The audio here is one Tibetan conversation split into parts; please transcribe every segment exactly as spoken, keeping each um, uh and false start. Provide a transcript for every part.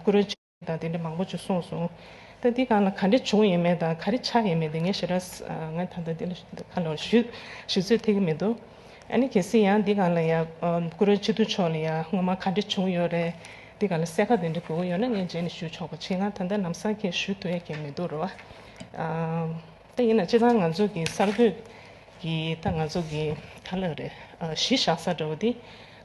སྐུ་རོན་དང་དེ་འདྲ་མང་པོ་ཅིག་གསུངས་སོང་། ད་འདི་སྒང་ལ་ག་འདྲ་བྱུང་ཡོད་མེད་དང་ག་རེ་ཆགས་ཡོད་མེད་དེ་ངས་ཞེ་དྲག་ང་ད་ལྟ་འདི་ལ་ཁ་ལོ་ཞུ་ཞུ་ཚོད་ཐིག་གི་མི་འདུག་ཨ་ནི་གལ་སྲིད་ཡང་འདི་སྒང་ལ་ཡང་སྐུ་རོན་སྤྱི་འཐུས་མཆོག་ལ་ཡང་སྔོན་མ་ག་འདྲ་བྱུང་ཡོད་རེད། འདི་སྒང་ལ་གསལ་ཁ་དེ་འདྲ་དགོས་ཀྱི་ཡོད་ན་ངས་རྗེས་ནས་ཞུ་ཆོག་པ་བྱེད། ང་ད་ལྟ་ལམ་སང་ཁྱེད་ཞུ་ཐུབ་ཡ་གང་མི་འདུག་རེད་བ། ད་ཡིན་ན་སྤྱིར་བཏང་ང་ཚོ་གི་གསར་འགོད་གི་ད་ང་ཚོ་གི་ག་ལ་རེད། གཞི་བཞག་ས་འདྲ་བོ་དེ་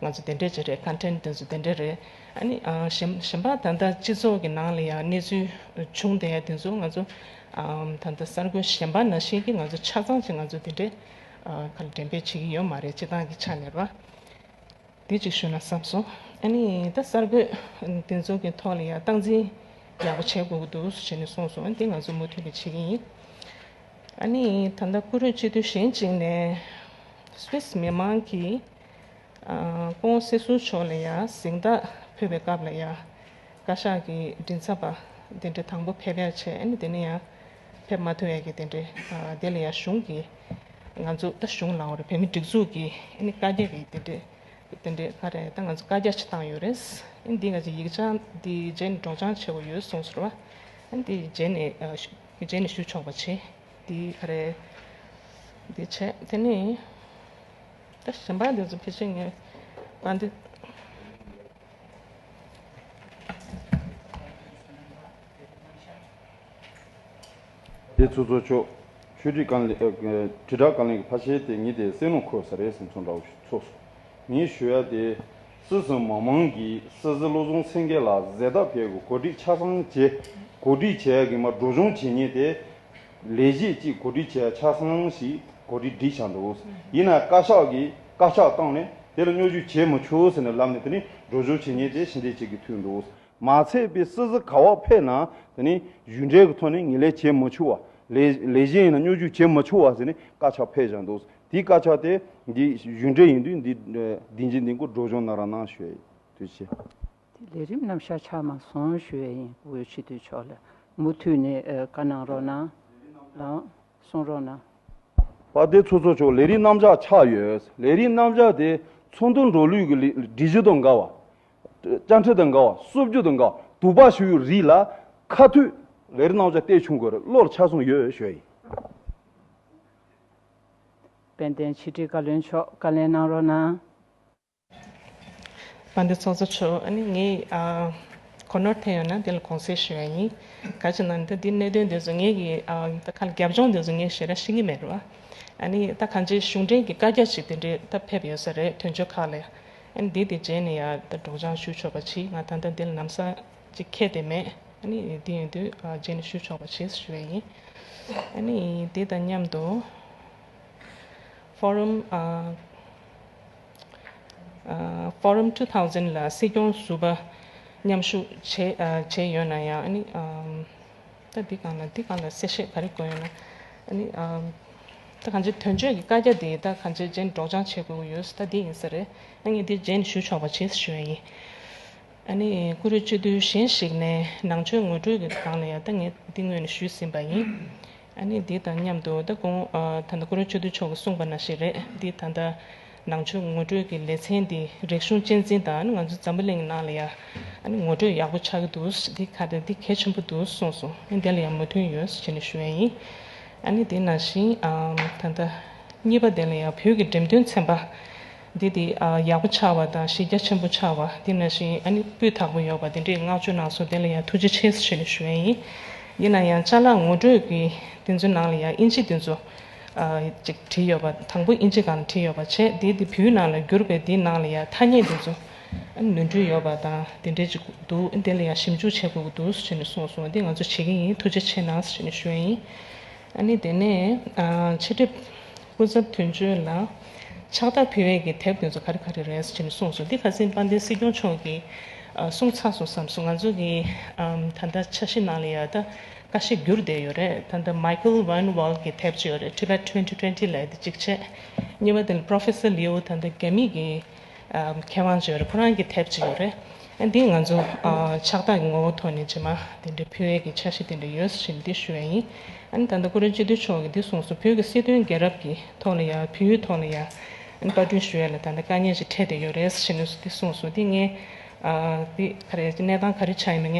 ང་ཚོ་དེ་འདྲས་ཅིག་རེད། ཀོན་ཊེན་དེ་ཚོ་དེ་འདྲས་རེད། ཨ་ནི་གཞན་གཞན་པ་ད་ལྟ་སྤྱི་ཚོགས་ཀྱི་ནང་ལ་ཡང་གནས་ཚུལ་བྱུང་བསྡད་ཡ་དེ་ཚོ་ང་ཚོ་ད་ལྟ་གསར་འགོད་གཞན་པ་ནང་བཞིན་གྱི་ང་ཚོ་ཆ་ཚང་ཅིག་ང་ཚོ་དེ་འདྲས་ག་ལ་འགྲེམས་སྤེལ་བྱེད་ཀྱི་ཡོད་མ་རེད། སྤྱིར་བཏང་གི་ཆ་ནས་རེད་བ། དེ་གཅིག་ཞུ་ན་བསམ་སོང་། ཨ་ནི་ད་གསར་འགོད་དེ་ཚོ་གི་ཐོག་ལ་ཡང་སྟངས་འཛིན་ཡག་པོ་བྱེད་དགོས་ཀྱི་འདུག་ཟེར་ནས་གསུངས་སོང་། ཨ་ནི་དེ་ང་ཚོ་མུ་མཐུད་ནས་བྱེད་ཀྱི་ཡིན། ཨ་ནི་ད་ལྟ་བཀུར་འོས་སྤྱི་འཐུས་གཞན་གཅིག་ནས་སུད་སི་མི་མང་གིས་ཨ་སྐུ་ངོ་སྲིད་ཟུར་མཆོག་ལ་ཡང་གཟེངས་རྟགས་ཕུལ་བའི་སྐབས་ལ་ཡང་བཀའ་ཤག་གི་མགྲིན་ཚབ་པ་དེ་འདྲ་དང་པོ་ཕེབས་ཡ་བྱས། ཨ་ནི་དེ་ནས་ཡང་ཕེབས་མ་ཐུབ་ཡ་གི་དེ་འདྲ་ཨ་དེ་ལ་ཡང་གཞུང་གི་ང་ཚོ་ད་གཞུང་ལ་འོ་རེད། བོད་མི་སྒྲིག་འཛུགས་ཀྱི་ཨ་ནི་བཀའ་རྒྱ་གི་དེ་འདྲ། དེ་འདྲའི་ག་རེ་ད་ང་ཚོ་བཀའ་རྒྱ་ཆེ་བཏང་ཡོད་རེད། ཨ་ནི་འདི་ང་ཚོ་ཡིག་ཆ་འདི་རྗེས་ནས་སྒྲོག་སྦྱང་བྱེད་དགོས་ཡོད་གསུངས་སོང་བ། ཨ་ནི་འདི་རྗེས་ནས་ཨ་ཞུ་རྗེས་ནས་ཞུ་ཆོག་པ་བྱེད། འདི་ག་རེ་འདི་བྱས་དེ་ནས་ད་གཞན་པ་འདི་ཚོ་ཕལ་ཆེར་ངས་ཨ་འདི། དེ་ཚོ་ཚོ་ཆོག་ཆོས་སྒྲིག་བཀའ་བློན་ཨ་དྲིལ་བསྒྲགས་བཀའ་བློན་གྱི་ཕ་ཤེལ་དེ་ཉིད་དེ་སེམས་ནང་འཁོར་ས་རེད་བསམ་ཚོར་འདྲ་བོ་ཞིག་ཚོར་སོང་། ངས་ཞུ་ཡ་དེ་སུད་སི་མི་མང་གིས་སྲིད་འཛིན་བློ་བཟང་སེང་གེ་ལ་གཟེངས་རྟགས་ཕུལ་དགོས། གོ་སྒྲིག་ཆ་ཚང་བྱས། གོ་སྒྲིག་བྱས་ཡ་གི་མ་སྒྲོག་སྦྱང་བྱེད་མཁན་དེ་ལས་བྱེད་ཅིག་གོ་སྒྲིག་བྱས་ཡ་ཆ་ཚང་ཞིག་གོ་སྒྲིག་བསྒྲིགས་བཞག་འདུག་ཡིན་ན་བཀའ་ཤག་གིས་བཀའ་ཤག་བཏང་ནས་དེ་ལ་སྙོན་འཛུགས་བྱེད་མི་ཆོག་ཟེར་ནས་ལབ་ནས་དེ་ནས་སྒྲོག་སྦྱང་བྱེད་མཁན་དེ་ཕྱི་འདྲེ་ཅིག་གིས་ཐུག་འདུག་མ་ཚད་པའི་སྲིད་འཛིན་ག་པར་ཕེབས་ན་དེ་ནི་གཞུང་འབྲེལ་གྱི་ཐོག་ནས་ངོས་ལེན་བྱེད་མི་ཆོག་པ། ལས་ལས་གཞི་ཡིན་ན་སྙོན་འཛུགས་བྱེད་མི་ཆོག་པ་ཟེར་ནས་བཀའ་ཁྱབ་ཕེབས་བཞག་འདུག་དེའི་བཀའ་ཁྱབ་དེ་འདི་གཞུང་འབྲེལ་ཡིན་དུས་འདི་འདི་འཇིག་འདི་གུ་སྒྲོག་སྦྱང་གནང་རོགས་གནང་ཞུ་ཡ་ཡིན། ཐུགས་རྗེ་ཆེ། དེ་ལས་རིམ་རྣམ་གཞག་ཆགས་མ་སོང་ཞུ་ཡ་ཡིན། བཀུར་འོས་སྤྱི་འཐུས་མཆོག་ལ་མུ་མཐུད་ནས་ཨ་བཀའ་གནང་རོགས་གནང་། ལགས་གསུང་རོགས་གནང་། པ་དེ་ཚོ་ཚོ་ཆོག་ལས་རིམ་རྣམ་གཞག་ཆགས་ཡོད། ལས་རིམ་རྣམ་གཞག་དེ་ཚོགས་འདུ་འགྲོ་ལུགས་ཀྱི་ལས་སྒྲིག་གཞི་དང་འགལ་བ། བཅའ་ཁྲིམས་དང་འགལ་བ། སྲོལ་རྒྱུན་དང་འགལ་བ། དུག་པ་ཞུ་ཡུལ་རིགས་ལ་ཁ་མཐུད་ལས་རིམ་རྣམ་གཞག་བལྟས་ཆུང་དགོས་རེད། བློར་ཆ་ཚང་ཡོད་ཞུ་ཡ་ཡིན། དཔལ་ལྡན་ཕྱི་དྲིལ་བཀའ་བློན་མཆོག་བཀའ་ལན་གནང་རོགས་གནང་། དཔལ་ལྡན་ཚོགས་གཙོ་མཆོག་ཨ་ནི་ངས་ཨ་གོ་ནོར་ཐེབས་ཡོད་ན་དེ་ལ་དགོངས་སེལ་ཞུ་ཡ་ཡིན། ག་ཅི་ན་འདི་འདི་གནད་དོན་འདི་ཚོ་ངེད་ཀྱི་ཨ་ད་ཁ་ལ་རྒྱབ་ལྗོངས་འདི་ཚོ་ངས་ཞེ་དྲག་ཤེས་ཀྱི་མེད་རེད་བ། ཨ་ནི་ད་གང་ཅི་གཞུང་འབྲེལ་གྱི་བཀའ་རྒྱ་ཞིག་དེ་འདྲས་ད་ཕེབས་ཡོད་ས་རེད། དོན་གཅོད་ཁག་ལ་ཨ་ནི་འདི་དེ་རྗེས་ནས་ཡ་ད་སྒྲོག་སྦྱང་ཞུ་ཆོག་པ་ཅིག་ང་ད་ལྟ་འདི་ལ་ལམ་སང་ཅིག་ཁྱེར་བསྡད་མེད། ཨ་ནི་འདི་ཡིན་དུས་ཨ་རྗེས་ནས་ཞུ་ཆོག་པ་ཅིག་ཞུ་ཡ་ཡིན། ཨ་ནི་འདི་དང་མཉམ་དུ་Forum ཨ་ཨ་Forum two thousand ལ་སྲིད་སྐྱོང་ཟུར་པ་མཉམ་ཞུགས་བྱས་ཨ་བྱས་ཡོད་ན་ཡང་ཨ་ནི་ཨམ་ད་འདི་སྒང་ལ་འདི་སྒང་ལ་གསལ་བཤད་ག་རེ་དགོས་ཡོད་ན་ཨ་ནི་ཨམ་ད་གང་ཅི་དོན་གཅོད་ཀྱི་བཀའ་རྒྱ་འདི་ད་གང་ཅི་རྗེས་སྒྲོག་སྦྱང་བྱེད་དགོས་ཀྱི་ཡོད། ད་འདི་ཡིན་ས་རེད། ཨ་ངས་འདི་རྗེས་ནས་ཞུ་ཆོག་པ་བྱེད་ཞུ་ཡ་ཡིན། ཨ་ནི་བཀུར་འོས་སྤྱི་འཐུས་གཞན་ཞིག་ནས་ནང་ཆོས་ངོ་སྤྲོད་ཀྱི་སྒང་ལ་ཡང་ད་ངས་འདི་སྔོན་ནས་ཞུས་ཟིན་པ་ཡིན། ཨ་ནི་འདི་དང་མཉམ་དུ་ད་དགོང་ཨ་ད་ལྟ་བཀུར་འོས་སྤྱི་འཐུས་མཆོག་གིས་གསུངས་པ་ནང་བཞིན་རེད། འདི་ད་ལྟ་ནང་ཆོས་ངོ་སྤྲོད་ཀྱི་ལེ་ཚན་འདི་རིག་གཞུང་གཅེས་འཛིན་དང་ཨ་ནི་ང་ཚོ་འཛམ་བུ་གླིང་གི་ནང་ལ་ཡང་ཨ་ནི་ངོ་སྤྲོད་ཡག་པོ་ཆགས་ཀྱི་འདུག་འདི་ག་རེ་འདི་གལ་ཆེན་པོ་འདུག་གསུངས་སོང་། ཨ་ནི་འདི་ལ་ཡང་མོས་མཐུན་ཡོད་ཟེར་ནས་ཞུ་ཡ་ཡིན། ཨ་ནི་དེ་ནང་བཞིན་ཨམ་ད་ལྟ་གཉིས་པ་དེ་ལ་ཡང་བོད་ཀྱི་འགྲེམས་སྟོན་ཚན་པ་འདི་དེ་ཨ་ཡག་པོ་ཆགས་པ་དང་གཞི་རྒྱ་ཆེན་པོ་ཆགས་པ། དེ་ནང་བཞིན་ཨ་ནི་སྤུས་དག་པོ་ཡོད་པ་དེ་འདྲའི་བསྔགས་བརྗོད་གནང་སོང་། དེ་ལ་ཡང་ཐུགས་རྗེ་ཆེ་ཞེས་ནས་ཞུ་ཡ་ཡིན། ཡིན་ན་ཡང་ཅ་ལག་ངོ་སྤྲོད་ཀྱི་དེ་ཚོའི་ནང་ལ་ཡང་ཨིན་ཇི་དེ་ཚོ་ཨ་ཅིག་བྲིས་ཡོད་པ། དང་པོ་ཨིན་ཇི་སྒང་ལ་བྲིས་ཡོད་པ་བྱས། དེ་དེ་བོད་ནང་ལ་བསྒྱུར་བའི་དེའི་ནང་ལ་ཡང་ཐ་སྙད་དེ་ཚོ་ཨ་ནི་ནོར་འཁྲུལ་ཡོད་པ་དང་དེ་འདྲའི་ཅིག་འདུག་དེ་ལ་ཡང་ཞིབ་འཇུག་བྱེད་དགོས་ཀྱི་འདུག་ཞེས་ནས་གསུངས་སོང་། དེ་ང་ཚོ་བྱེད་ཀྱི་ཡིན། ཐུགས་རྗེ་ཆེ་གནང་ཞེས་ནས་ཞུ་ཡ་ཡིན། ཨ་ནི་དེ་ནས་ཨ་ཕྱི་དྲིལ་སྐུ་ཚབ་དོན་གཅོད་ལ་ཕྱག་རྟགས་ཕུལ་ཡས་ཀྱི་དེབ་དེ་ཚོ་ག་རེ་ག་རེ་རེད་ཟེར་ནས་གསུངས་སོང་། འདི་ཁ་སང་དཔལ་ལྡན་སྲིད་སྐྱོང་མཆོག་གིས་ཨ་གསུངས་ཚར་སོང་བསམ་སོང་། ང་ཚོ་གི་ཨམ་ད་ལྟ་འཆར་གཞི་ནང་ལ་ཡ་ད་ཀ་ཤས་བསྒྱུར་བསྡད་ཡོད་རེད། ད་ལྟ་Michael Van Wall གི་དེབ་ཅིག་ཡོད་རེད། Tibet twenty twenty ལབ་ཡ་དེ་གཅིག་བྱས། གཉིས་པ་དེ་ལ་Professor Liu ད་ལྟ་རྒྱ་མི་གི་ཨ་མཁས་དབང་ཅིག་ཡོད་རེད། ཁོ་རང་གི་དེབ་ཅིག་ཡོད་རེད། ཨ་འདི་ང་ཚོ་ཨ་ཕྱག་རྟགས་ཀྱི་ངོ་བོ་ཐོག་ནས་རྗེས་མ་དེ་འདྲའི་ཕུལ་ཡས་ཀྱི་འཆར་གཞི་དེ་འདྲ་ཡོད་ཟེར་འདི་ཞུ་ཡ་ཡིན། ཨ་ནི་ད་ལྟ་སྐུ་མགྲོན་སྤྱི་འཐུས་མཆོག་གིས་འདི་གསུངས་སོང་། བོད་ཀྱི་སྲིད་དོན་རྒྱལ་རབས་ཀྱི་ཐོག་ལ་ཡ་བོད་ཡིག་ཐོག་ལ་ཡ་ཨ་ནི་པར་སྐྲུན་ཞུ་ཡ་ལ་ད་ལྟ་དཀའ་ངལ་ཅིག་འཕྲད་བསྡད་ཡོད་རེད་ཟེར་འདི་གསུངས་སོང་། འདི་ངས་ཨ་འདི་ག་རེ་གནས་སྟངས་ག་རེ་ཆགས་ཡིན་མིན་